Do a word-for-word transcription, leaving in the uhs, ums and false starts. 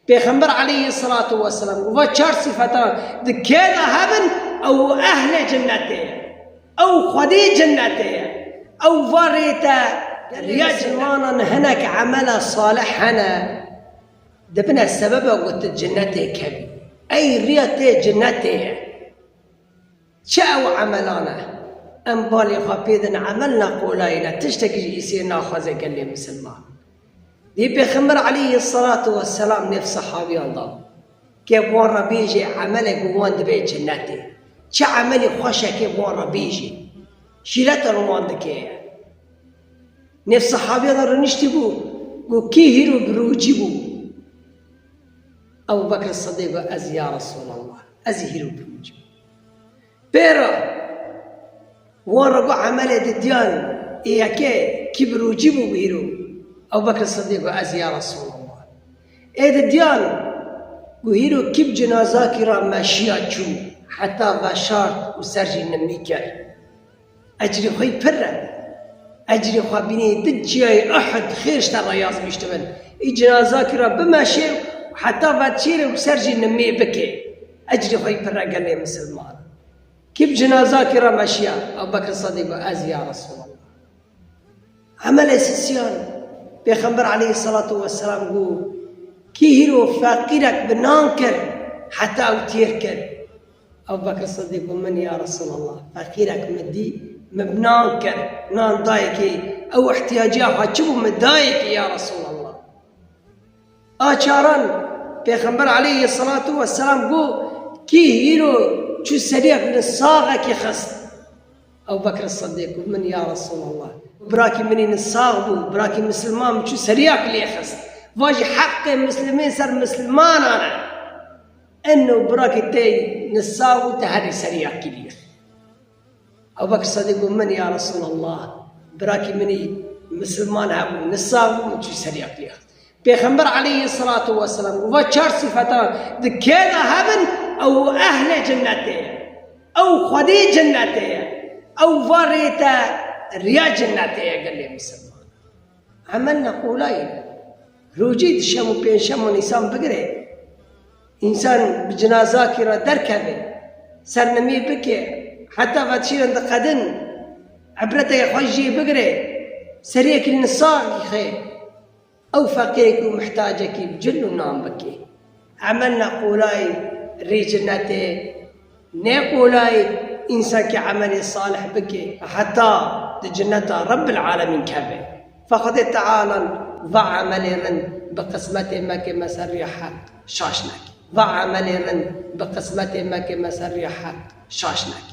Pêxember aleyhisselatu vesselam û va çar sifetan di kê de hebin, ew ehlê cennetê ye. Ew xwedî cennetê ye. Ew va rê te riya cennetê. Misilmanan hinek emela salih hene, dibine sebeba ku tu cennetê kevî. Ey riya tê cennetê ye. Çi ew emelan e? Em balê xwe pê din, emel ne qolayî ne, tiştekî ji îsê naxwaze gelê misilman. Dê Pêxember aleyhisselatu vesselam nêv sehabiyan da. Kê wan re bêjê emelek wan dibe cennetê. Çi emelî xweşekê wan re bêjê. Şîreta li wan dike. Nêv sehabiyan re rûniştî bû. Got, kî hîro bi rûcî bû? Ebu Bekr Sidîq got, ez ya Resulallah. Ez hîro bi rûcî bû. Pê re wan re got emelê didiyan, ê yekê kî bi rûcî bû bi hîro? Ebu Bekr Sidîq got, ez ya Resulallah. Ê didiyan got, hîro kî bi cinazakî re meşiya çû, heta veşart û ser jî nimî kir. Ecrê xwe yî pir e. Ecrê xwe bînî di çiyayê Uhud xêr ji te re yazmîştibin. Î cinazakî re bimeşê û heta ve çêrê û ser jî nimê bikê. Ecrê xwe yî pir e gelê misilman. Kî bi cinazakî re meşiya? Ebu Bekr Sidîq got, ez ya Resulallah. Emelê sisiyan. Pêxember aleyhisselatu vesselam got, kî hîro feqîrek bi nan kir, heta ew têr kir? Ebu Bekr Sidîq got, min ya Resulallah, feqîrek min dî, min bi nan kir, nan dayekê, ew ihtiyaciya xwe çi bû, min dayekê ya Resulallah. A çaran, Pêxember aleyhisselatu vesselam got, kî hîro çû seriyek li saxekî xist? Ebu Bekr Sidîq got, min ya Resulallah, birakî min î nisax bû, birakî misilman bû, çû seriyek lê xist. Va jî heqê misilmê ser misilmanan e. Eno birakî te nisax bû, te herî seriyekî lê xist. Ebu Bekr Sidîq got, min ya Resulallah, birakî min î misilman hebû, nisax bû, min çû seriyek lê xist. Pêxember aleyhisselatu vesselam got, va çar sifetan di kê de hebin, ew ehlê cennetê ye. Ew xwedî cennetê ye. Ew va rê te riya cennetê ye gelê misilman. Emel ne qolayî. Rojî di şem û pêncşeman însan bigire. Însan bi cinazakî re derkeve. Sernimî bike. Heta ve şîrin diqedin. Ibreteke xwe jê bigire. Seriyekî li nisaxî xe. Ew feqîrek û mihtacekî bi cil û nan bike. Emel ne qolayî rê cinnetê, ne qolayî însankî emelê salih bike, heta di cinneta Rebbil Alemîn keve. Fe Xwedê Teala va emelê rind bi qismetê me ke me ser rêya heq şaş neke. Va emelê rind bi qismetê me ke me ser rêya heq şaş neke.